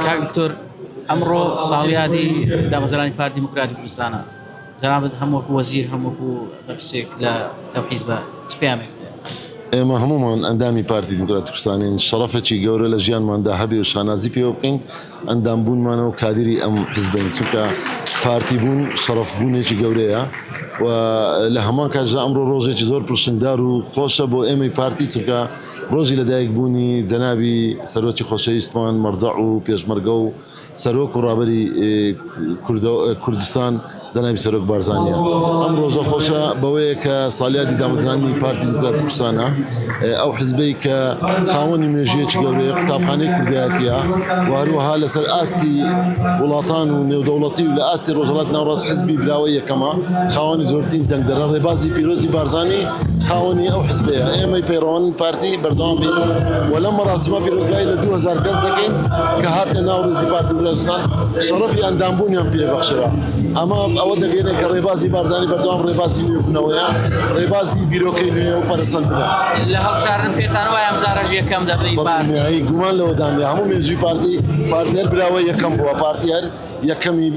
کاک دکتۆر ئەمڕۆ ساڵیادی دامەزرانی پارتی دیموکراتی کوردستانە جەنابت هەم وەکو وەزیر هەم وەکو بەرپرسێک لە لەو حیزبە چ پەیامێک ئێمە هەمومان ئەندامی پارتی دیموکراتی کوردستانین شەڕەفێکی گەورە لە ژیانماندا هەبێ و شانازی پێوە بکەین ئەندام بوونمانە و کادیری ئەم حیزبەین چونکە پارتی بوون شەڕەف بوونێکی گەورەیە و لە هەمان کاتدا ئەمڕۆ ڕۆژێکی زۆر پرشنگدار و خۆشە بۆ ئێمەی پارتی چونکە ڕۆژی لەدایک بوونی جەنابی سەرۆکی خۆشەویستمان مەرجەع و پێشمەرگە و سەرۆک و ڕابەری کوردستان جەنابی سەرۆک بارزانیە. ئەم ڕۆژە خۆشە بەوەیە کە ساڵیادی دامەزراندنی پارتی دیموکراتی کوردستانە، ئەو حزبەی کە خاوەنی مێژوویەکی گەورەیە، قوتابخانەی کوردایەتیە و هەروەها لەسەر ئاستی وڵاتان و نێودەوڵەتی و لە ئاستی ڕۆژهەڵاتی ناوەڕاست حزبی براوەی یەکەمە، خاوەنی زۆرترین دەنگدەرە، ڕێبازی پیرۆزی بارزانی خاوەنی ئەو حزبەیە. ئێمەی پەیڕەوانی پارتی بەردەوام بین و لەم مەراسیمە پیرۆزبایی لە 2000 کەس دەکەین کە هاتنە ناو ڕیزی پارتی کوردستان شەڕەفی ئەندامبوونیان پێ بەخشرا. ئەمە ئەوە دەگەیەنێت کە ڕێبازی بارزانی بەردەوام ڕێبازی نوێبوونەوەیە، ڕێبازی بیرۆکەی نوێ و پەرەسەندنە. لە هەڵبژاردن پێتان وایە ئەمجارەش یەکەم دەبی پارتی؟ بەدڵنیایی گومان لەوەدا نییە. هەموو مێژووی پارتی، پارتی هەر براوەی یەکەم بووە. پارتی هەر یەکەمی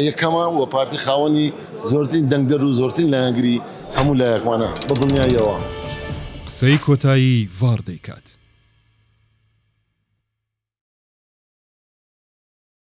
یەکەمە و پارتی خاوەنی زۆرترین دەنگدەر و زۆرترین لایەنگری هەموو لایەکمانە بە دڵنیاییەوە. قسەی کۆتایی ڤاڕ دەیکات.